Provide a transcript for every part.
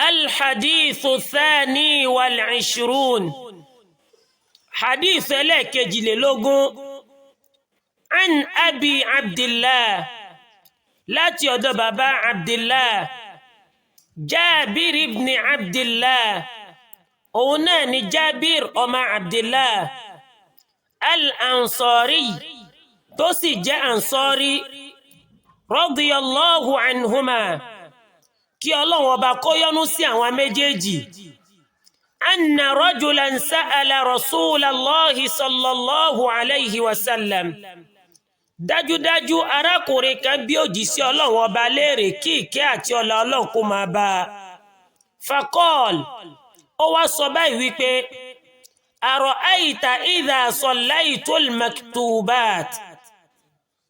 Alhadithu thani wal ishrun, hadith ẹlẹ́ẹ̀kejìlélógún. An Abi Abdillah, láti ọ̀dọ̀ bàbá Abdillah, Jabir ibn Abdillah, òun náà ni Jabir ọmọ Abdillah al-Ansari, tó sì jẹ́ Ansari, radiyallahu anhuma, kí Ọlọ́run ọba kó yọ́nú sí àwọn méjèèjì. Anna rajulan sa'ala rasulallahi sallallahu alayhi wa sallam, dájúdájú arákùnrin kan bí òjíṣẹ́ Ọlọ́run ọba léèrè, kí ìkẹ́ àti ọlá Ọlọ́run kó máa bá a. Faqal, ó wá sọ báyìí wípé: ara'ayta idha sallaytul maktubat,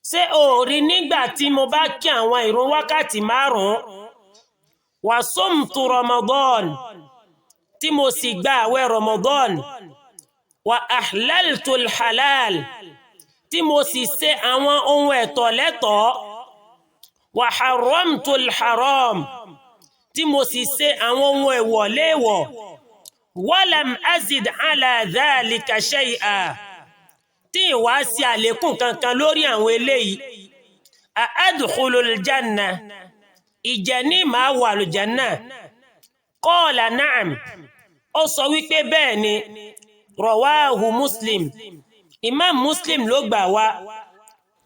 ṣé o rí nígbà tí mo bá kí àwọn ìrun wákàtí 5, wa sumtu Ramadan, tí mo sì gba àwẹ̀ Ramadan, wa ahlaltul halal, tí mo sì ṣe àwọn ohun ẹ̀tọ́ lẹ́tọ̀ọ́, wa haramtul haram, tí mo sì ṣe àwọn ohun èèwọ̀ léèwọ̀, walam azid ala dhalika shay'a, tí ìwá sí àlékún kankan lórí àwọn eléyìí, a adkhulul janna, ìjẹ́ ní màá wọ àlùjánnà? Qala na'am, ó sọ wípé bẹ́ẹ̀ ni. Rawahu Muslim, Imam Muslim ló gbà wá.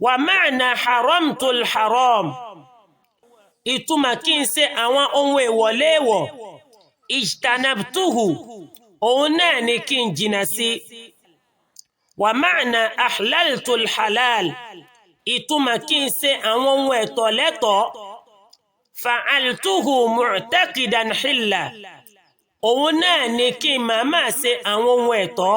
Wa ma'na haramtul haram, ìtumọ̀ kí n ṣe àwọn ohun èèwọ̀ léèwọ̀, ijtanabtuhu, òun náà ni kí n jìnnà sí. Wa ma'na ahlaltul halal, ìtumọ̀ kí n ṣe àwọn ohun ẹ̀tọ́ lẹ́tọ̀ọ́, fa'altuhu mu'taqidan hilla, òun náà ni kí n máa máa ṣe àwọn ohun ẹ̀tọ́.